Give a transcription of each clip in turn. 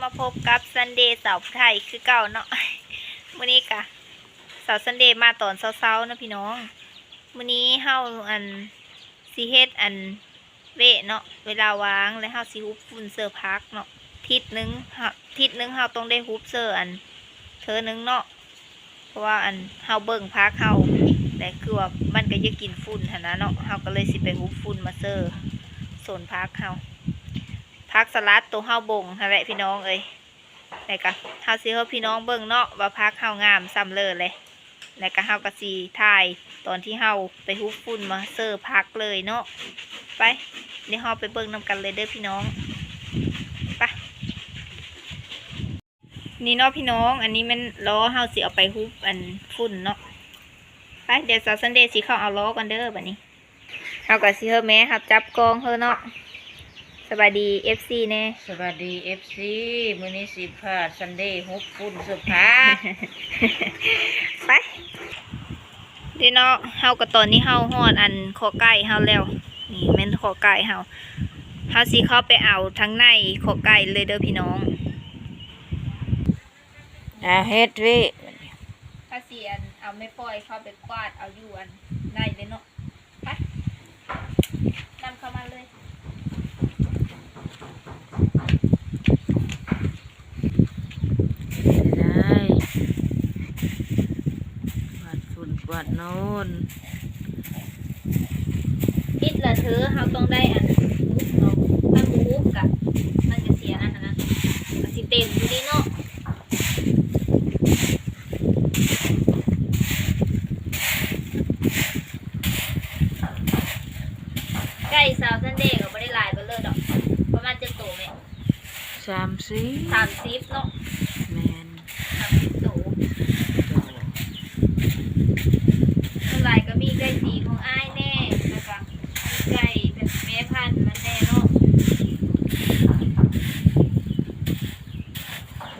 ມາພົບກັບ Sunday ສາວຜູ້ໄທຄືເກົ່າເນາະ. ມື້ນີ້ກະ ສາວ Sunday ມາຕອນເຊົ້າໆເນາະພີ່ນ້ອງ. ມື້ນີ້ເຮົາ ອັນ ຊິເຮັດ ອັນ ເວະເນາະ ເວລາວ່າງ ແລ້ວເຮົາຊິຮຸບຝຸ່ນເຊີຜັກເນາະ. ທິດໜຶ່ງ ເຮົາ ທິດໜຶ່ງເຮົາຕ້ອງໄດ້ຮຸບເຊີ ອັນ ເທື່ອໜຶ່ງເນາະ. ເພາະວ່າ ອັນ ເຮົາເບິ່ງຜັກເຮົາ ແລະ ຄືວ່າມັນກໍຢາກກິນຝຸ່ນຫັ້ນນະເນາະ, ເຮົາກໍເລີຍຊິໄປຮຸບຝຸ່ນມາເຊີໂຊນຜັກເຮົາ. ຜັກສະຫຼັດໂຕເຮົາບົ່ງຫັ້ນແຫຼະພີ່ນ້ອງເອີຍ. ແລ້ວກະເຮົາຊິໃຫ້ພີ່ນ້ອງເບິ່ງເນາະວ່າຜັກເຮົາງາມສ່ຳເລີແຫຼະ. ແລ້ວກະເຮົາກະຊິຖ່າຍຕອນທີ່ເຮົາໄປຮຸບຝຸ່ນມາເຊີຜັກເລີຍເນາະ. ໄປ ດຽວເຮົາໄປເບິ່ງນຳກັນເລີຍເດີພີ່ນ້ອງ. ໄປ ນີ້ເນາະພີ່ນ້ອງ, ອັນນີ້ແມ່ນລໍ້ເຮົາຊິເອົາໄປຮຸບ ອັນ ຝຸ່ນເນາະ. ໄປ ດຽວສາວ Sunday ຊິເຂົ້າເອົາລໍ້ກ່ອນເດີບັດນີ້. ເຮົາກໍຊິໃຫ້ແມ່ເຮົາຈັບກ້ອງເຮົາເນາະ. ສະບາຍດີ ເອັຟຊີ ແດ່. ສະບາຍດີ ເອັຟຊີ ມື້ນີ້ຊິພາ Sunday ຮຸບຝຸ່ນເຊີຜັກ. ໄປ ເດເນາະ, ເຮົາກໍ ຕອນນີ້ເຮົາຮອດ ອັນ ຄອກໄກ່ເຮົາແລ້ວ. ນີ້ແມ່ນຄອກໄກ່ເຮົາ. ເຮົາຊິເຂົ້າໄປເອົາທາງໃນຄອກໄກ່ເລີຍເດີພີ່ນ້ອງ. ອ່າ ເຮັດເວະ ເຮົາຊິ ອັນ ເອົາແມ່ປ້ອຍເຂົ້າໄປກວາດເອົາຢູ່ ອັນ ໃນເລີຍເນາະ. ໄປ ນຳເຂົ້າມາເລີຍ. ໄດ້ ກວາດຝຸ່ນກວາດໂນນ. ຕິດລະເທີ ເຮົາຕ້ອງໄດ້ ອັນ ຮຸບເນາະ, ຖ້າບໍ່ຮຸບກະ ມັນກະເສຍອັນນັ້ນນະ, ກະຊິເຕັມຢູ່ນີ້ເນາະ. ໄກ່ສາວ Sunday ກໍບໍ່ໄດ້ຫຼາຍປານໃດດອກ, ປະມານຈັກໂຕແມ່? ສາມສິບ ສາມສິບເນາະ. ແມ່ນ ສາມສິບໂຕ. ສ່ວນຫຼາຍກໍມີໄກ່ຕີຂອງອ້າຍແດ່ ແລ້ວກໍມີໄກ່ແບບແມ່ພັນມັນແດ່ເນາະ.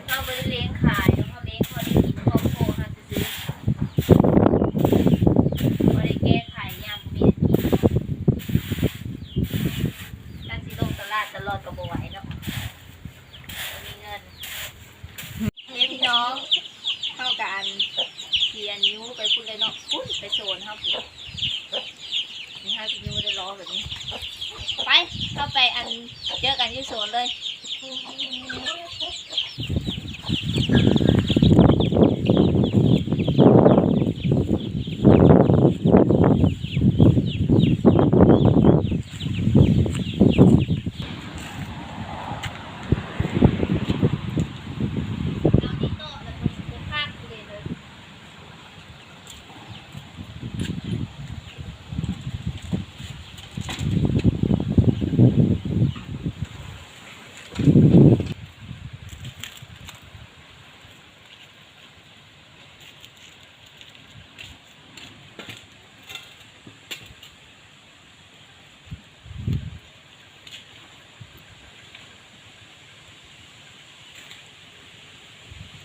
ເຮົາບໍ່ໄດ້ລ້ຽງຂາຍດອກ, ເຮົາລ້ຽງພໍໄດ້ກິນຄອບຄົວເຮົາຊື່ໆ. ບໍ່ໄດ້ແກ້ໄຂຍາມບໍ່ມີອັນກິນ. ຄັນຊິລົງຕະຫຼາດຕະຫຼອດກໍບໍ່ໄຫວເນາະ, ບໍ່ມີເງິນ. ເດ້ພີ່ນ້ອງ, ເຮົາກະ ອັນ ຊິ ອັນ ຍູ້ໄປພຸ້ນເລີຍເນາະ, ພຸ້ນໄປໂຊນເຮົາພຸ້ນ. ນີ້ເຮົາຊິຍູ້ໄດ້ລໍ້ແບບນີ້. ໄປ ເຮົາໄປ ອັນ ເຈີກັນຢູ່ໂຊນເລີຍ.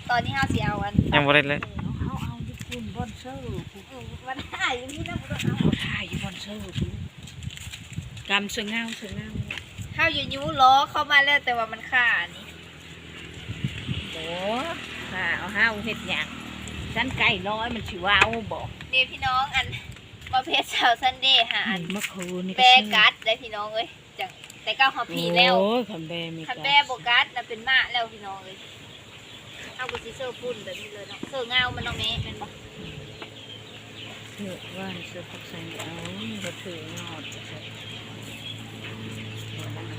ຕອນນີ້ເຮົາຊິເອົາອັນ ຍັງບໍ່ໄດ້ເລີຍ. ເຮົາເອົາຢູ່ພຸ້ນບ່ອນເຊີພຸ້ນ. ເອີ ມັນຖ່າຍຢູ່ນີ້ນະ, ບໍ່ຕ້ອງເອົາ. ເຮົາຖ່າຍຢູ່ບ່ອນເຊີພຸ້ນ. ກຳສວຍງາມ ສວຍງາມ. ເຮົາຢູ່ຍູ້ລໍ້ເຂົ້າມາແລ້ວ ແຕ່ວ່າມັນຄາອັນນີ້. ໂອ້ ຂ້າເອົາເຮົາເຮັດຫຍັງ? ຊັ້ນໄກ່ນ້ອຍມັນຊິເວົ້າບໍ? ນີ້ພີ່ນ້ອງ ອັນ ມາເພດສາວ Sunday ຫາ ອັນ ມາໂຄນີ້ແບກັດໄດ໋ພີ່ນ້ອງເອີຍ. ຈັ່ງ ແຕ່ເກົ່າເຮົາຜີແລ້ວ. ໂອ້ຍ ຄັນແບມີ ຄັນແບບໍ່ກັດນະ ເປັນໝາແລ້ວພີ່ນ້ອງເອີຍ. ເຮົາກໍຊິເຊີຝຸ່ນແບບນີ້ເລີຍເນາະ, ເຊີເງົາມັນເນາະແມ່ ແມ່ນບໍ່? ຖືກວ່າໃຫ້ເຊີຜັກໃສ່ເອົາ ມັນກໍຖືຍອດ.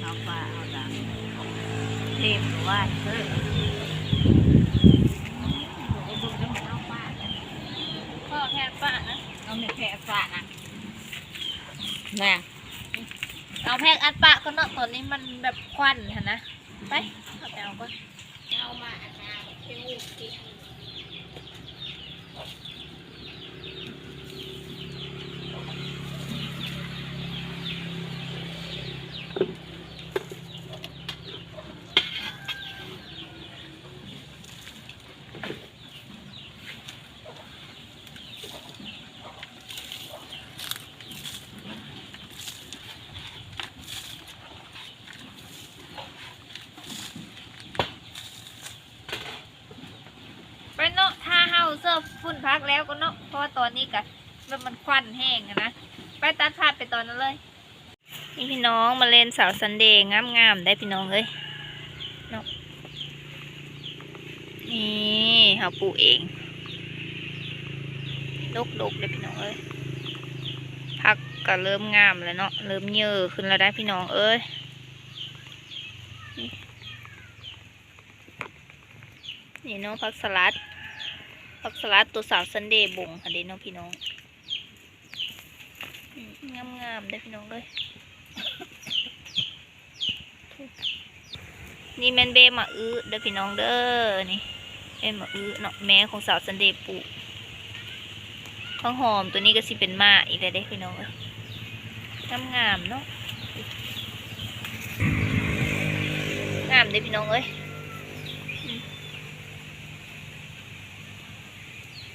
ເຮົາປາເອົາດາ ເທບວ່າເຊີ ເຮົາປາ ເຮົາແທບປານະ ເຮົາແມ່ແທບປານະ ນະ ເອົາແພັກອັດປະກ່ອນເນາະ ຕອນນີ້ມັນແບບຄວັນຫັ້ນນະ. ໄປ ເອົາໄປເອົາກ່ອນ. ເອົາມາອັນນາ ເປັນຮູບຕິດ. ກແລ້ວກໍເນາະ ເພາະວ່າຕອນນີ້ກະແບບມັນຄວັນແຮງຫັ້ນນະ. ໄປ ຕັດພາບໄປຕອນນັ້ນເລີຍ. ນີ້ພີ່ນ້ອງ ມາເລັນສາວຊັນເດງາມໆ ໄດ໋ພີ່ນ້ອງເອີຍເນາະ. ນີ້ເຮົາປູກເອງ ດົກໆ ເດ້ພີ່ນ້ອງເອີຍ. ຜັກກໍເລີ່ມງາມແລ້ວເນາະ ເລີ່ມເຍີຂຶ້ນແລ້ວໄດ໋ພີ່ນ້ອງເອີຍ. ນີ້ ນີ້ເນາະ ຜັກສະຫຼັດ ຜັກສະຫຼັດໂຕສາວຊັນເດບົງຫັ້ນເດ້ເນາະພີ່ນ້ອງ. ອືມ ງາມໆ ເດ້ພີ່ນ້ອງເອີຍ. ນີ້ແມ່ນເບ້ໝາກອຶເດີພີ່ນ້ອງເດີ. ນີ້ເບ້ໝາກອຶເນາະ ແມ່ຂອງສາວຊັນເດປູກ. ຜັກຫອມໂຕນີ້ກໍຊິເປັນໝາກອີກແລ້ວເດ້ພີ່ນ້ອງເອີຍ. ງາມໆ ເນາະ ງາມເດ້ພີ່ນ້ອງເອີຍ. ອືມ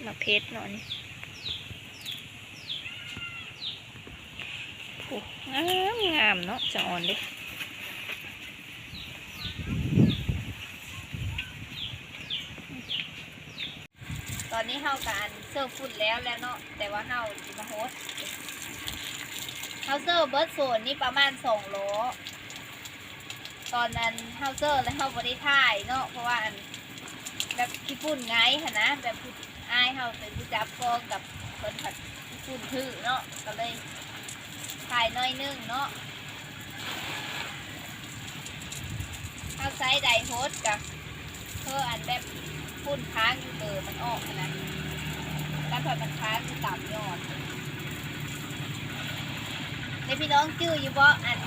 ໝາກເຜັດເນາະນີ້. ໂອ້ ງາມໆ ເນາະ ສະອອນເດ້. ຕອນນີ້ເຮົາກະອັນເຊີຝຸ່ນແລ້ວແລ້ວເນາະ ແຕ່ວ່າເຮົາຊິມາຫົດ. ເຮົາເຊີເບິດໂຊນນີ້ປະມານສອງລໍ້. ຕອນນັ້ນເຮົາເຊີແລ້ວເຮົາບໍ່ໄດ້ຖ່າຍເນາະ ເພາະວ່າອັນ ແບບຂີ້ຝຸ່ນໄງຫັ້ນນະ ແບບຜູ້ ອ້າຍເຮົາເປັນຜູ້ຈັບກອງກັບເພິ່ນ ພັດຝຸ່ນຖືເນາະ ກໍເລີຍຖ່າຍໜ້ອຍໜຶ່ງເນາະ. ເຮົາໃຊ້ໄດຫົດກະ ເພື່ອອັນແບບຝຸ່ນຄ້າງຢູ່ເບີມັນອອກຫັ້ນນະ ແລ້ວພັດມັນຄ້າງຢູ່ຕາມຍອດ. ແລ້ວພີ່ນ້ອງຈື່ຢູ່ບໍ່ ອັນ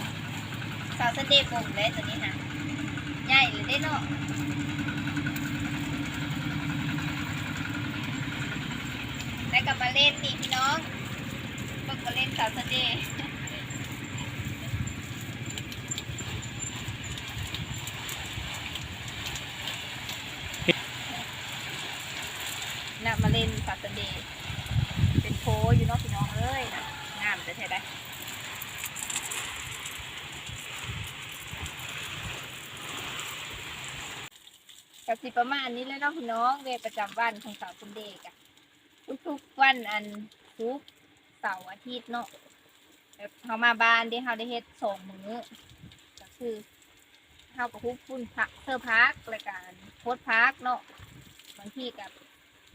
ສາວຊັນເດບົງເດ້ ໂຕນີ້ຫະ ໃຫຍ່ແລ້ວເດ້ເນາະ. ແລ້ວກໍມາເລັນນີ້ພີ່ນ້ອງ ເບິ່ງມາເລັນສາວຊັນເດ. ນະ ມາເລັນສາວຊັນເດ ເປັນໂພຢູ່ເນາະພີ່ນ້ອງເອີຍ ງາມແທ້ໆ ໄດ໋. ກະຊິປະມານນີ້ແຫຼະເນາະພີ່ນ້ອງ ເວະປະຈຳວັນຂອງສາວຊັນເດກະ ທຸກໆ ວັນອັນສຸກ ເສົາ ອາທິດເນາະ ແບບເຮົາມາບ້ານເດ້ ເຮົາໄດ້ເຮັດສອງມື້ ກໍຄືເຮົາກໍຫຸບຝຸ່ນຜັກ ເຊີຜັກ ແລ້ວກໍອັນຫົດຜັກເນາະ. ບາງທີກໍ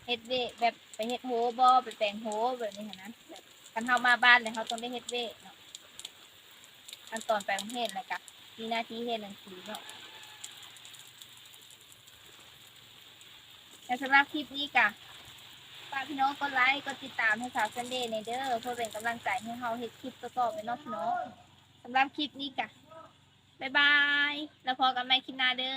ເຮັດວຽກແບບໄປເຮັດໂຮບໍ ໄປແປງໂຮແບບນີ້ຫັ້ນນະ ແບບຄັນເຮົາມາບ້ານແລ້ວເຮົາຕ້ອງໄດ້ເຮັດວຽກເນາະ. ຂັ້ນຕອນໄປໂຮງຮຽນແລ້ວກະມີໜ້າທີ່ຮຽນໜັງສືເນາະ. ແລະ ສຳລັບຄລິບນີ້ກະຝາກພີ່ນ້ອງກົດໄລ ກົດຕິດຕາມໃຫ້ສາວຊັນເດແດ່ເດີ ເພື່ອເປັນກຳລັງໃຈໃຫ້ເຮົາເຮັດຄລິບຕໍ່ໆ ໄປເນາະພີ່ນ້ອງ. ສຳລັບຄລິບນີ້ກະບາຍບາຍ ແລ້ວພໍ້ກັນໃໝ່ຄລິບໜ້າເດີ.